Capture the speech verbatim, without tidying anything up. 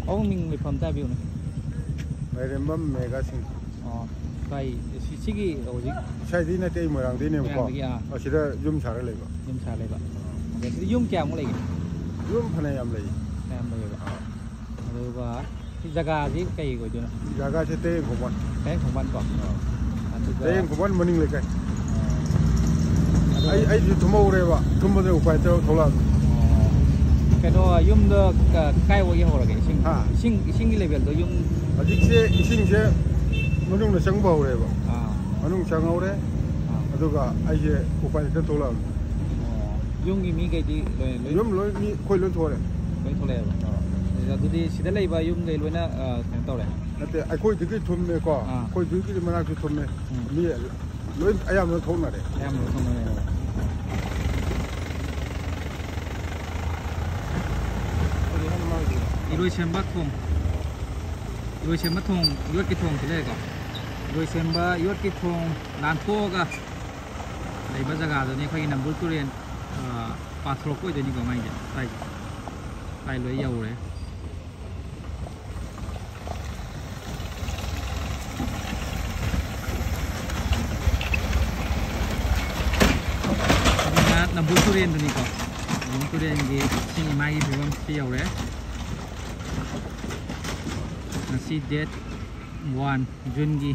ꯑꯍꯨꯝ ꯃꯤꯡ ꯂꯩꯐꯝ ꯑꯝꯇ ꯍꯥꯏꯕꯤꯌꯨꯅꯦ꯫ ꯂꯥꯏꯔꯦꯝꯕꯝ ꯃꯦꯒꯥ ꯁꯤꯡ꯫ ꯑꯣ, ꯀꯥꯏ, ꯁꯤ-, ꯁꯤꯒꯤ ꯍꯧꯖꯤꯛ ꯁ꯭ꯋꯥꯏꯗꯩ ꯅꯠꯇꯦ, ꯑꯩ ꯃꯣꯏꯔꯥꯡꯗꯩꯅꯦꯕꯀꯣ꯫ ꯃꯣꯏꯔꯥꯡꯗꯒꯤ, ꯑꯥ꯫ ꯑꯁꯤꯗ ꯌꯨꯝ ꯁꯥꯔ ꯂꯩꯕ꯫ ꯌꯨꯝ ꯁꯥꯔ ꯂꯩꯕ꯫ ꯑꯣꯀꯦ, ꯁꯤꯗ ꯌꯨꯝ ꯀꯌꯥꯃꯨꯛ ꯂꯩꯒꯦ? ꯌꯨꯝ ꯐꯅꯌꯥꯝ ꯂꯩ꯫ ꯃꯌꯥꯝ ꯂꯩꯌꯦꯕ꯫ ꯑꯗꯨꯒ ꯁꯤ ꯖꯒꯥꯁꯤ ꯀꯩ ꯑꯣꯏꯗꯣꯏꯅꯣ? ꯖꯒꯥꯁꯦ ꯇꯌꯦꯡ ꯈꯣꯡꯕꯥꯟ꯫ ꯇꯌꯦꯡ ꯈꯣꯡꯕꯥꯟ ꯀꯣ? ꯑꯥ꯫ ꯑꯗꯨꯒ ꯇꯌꯦꯡ ꯈꯣꯡꯕꯥꯟ ꯃꯅꯤꯡ ꯂꯩꯀꯥꯏ꯫ ꯑꯥ꯫ ꯑꯗꯨ ꯑꯩ, ꯑꯩꯁꯨ ꯊꯨꯝꯍꯧꯔꯦꯕ꯫ ꯊꯨꯝꯕꯗ ꯎꯄꯥꯏ ꯂꯩꯇꯕ ꯊꯣꯛꯂꯛꯑꯕ꯫ ꯑꯣ꯫ ꯀꯩꯅꯣ, ꯌꯨꯝꯗ ꯀ-, ꯀꯥꯏꯋꯥꯏ ꯌꯧꯍꯧꯔꯒꯦ? ꯏꯁꯤꯡ, ꯍꯥ? ꯏꯁꯤꯡ, ꯏꯁꯤꯡꯒꯤ ꯂꯦꯕꯦꯜꯗꯣ ꯌꯨꯝ ꯍꯧꯖꯤꯛꯁꯦ ꯏꯁꯤꯡꯁꯦ ꯃꯅꯨꯡꯗ ꯆꯪꯕ ꯍꯧꯔꯦꯕ꯫ ꯑꯥ꯫ ꯃꯅꯨꯡ ꯆꯪꯍꯧꯔꯦ꯫ ꯑꯥ꯫ ꯑꯗꯨꯒ ꯑꯩꯁꯦ ꯎꯄꯥꯏ ꯂꯩꯇ ꯊꯣꯛꯂꯛꯑꯕꯅꯤ꯫ ꯑꯣ꯫ ꯌꯨꯝꯒꯤ ꯃꯤꯈꯩꯗꯤ ꯂꯣꯏ, ꯂꯣꯏ ꯌꯨꯝ ꯂꯣꯏ ꯃꯤ, ꯑꯩꯈꯣꯏ ꯂꯣꯏ ꯊꯣꯛꯑꯦ꯫ ꯂꯣꯏ ꯊꯣꯛꯂꯛꯑꯦꯕ꯫ ꯑꯥ꯫ ꯑꯗꯨꯗꯤ ꯁꯤꯗ ꯂꯩꯕ ꯌꯨꯝꯈꯩ ꯂꯣꯏꯅ, ꯑ, ꯀꯩꯅꯣ ꯇꯧꯔꯦ? ꯅꯠꯇꯦ, ꯑꯩꯈꯣꯏꯗꯨꯒꯤ ꯊꯨꯝꯃꯦꯀꯣ꯫ ꯑꯥ꯫ ꯑꯩꯈꯣꯏꯗꯨꯒꯤ ꯃꯅꯥꯛꯇ ꯊꯨꯝꯃꯦ꯫ ꯎꯝ꯫ ꯃꯤ ꯂꯣꯏ ꯑꯌꯥꯝꯕ ꯊꯣꯛꯅꯔꯦ꯫ ꯑꯌꯥꯝꯕ ꯊꯣꯛꯅꯔꯦ꯫ ꯏꯔꯣꯏꯁꯦꯝꯕ ꯊꯣꯡ, ꯏꯔꯣꯏꯁꯦꯝꯕ ꯊꯣꯡ, ꯌꯣꯠꯀꯤ ꯊꯣꯡꯁꯨ ꯂꯩꯔꯦꯀꯣ꯫ ꯏꯔꯣꯏꯁꯦꯝꯕ ꯌꯣꯠꯀꯤ ꯊꯣꯡ ꯂꯥꯟꯊꯣꯛꯑꯒ ꯂꯩꯕ ꯖꯒꯥꯗꯨꯅꯤ ꯑꯩꯈꯣꯏꯒꯤ ꯅꯝꯕꯨꯜ ꯇꯨꯔꯦꯟ, ꯑ, ꯄꯥꯊꯣꯔꯛꯄ ꯑꯣꯏꯗꯣꯏꯅꯤꯀꯣ ꯃꯥꯏꯁꯦ꯫ ꯁ꯭ꯋꯥꯏꯁꯦ꯫ ꯁ꯭ꯋꯥꯏ ꯂꯣꯏ ꯌꯧꯔꯦ꯫ ꯑꯗꯨꯅ ꯅꯝꯕꯨꯜ ꯇꯨꯔꯦꯟꯗꯨꯅꯤꯀꯣ꯫ ꯅꯝꯕꯨꯜ ꯇꯨꯔꯦꯟꯒꯤ ꯏꯁꯤꯡ ꯏꯃꯥꯏꯒꯤ ꯐꯤꯕꯝ ꯁꯤ ꯌꯧꯔꯦ꯫ ꯉꯁꯤ date one June ꯒꯤ꯫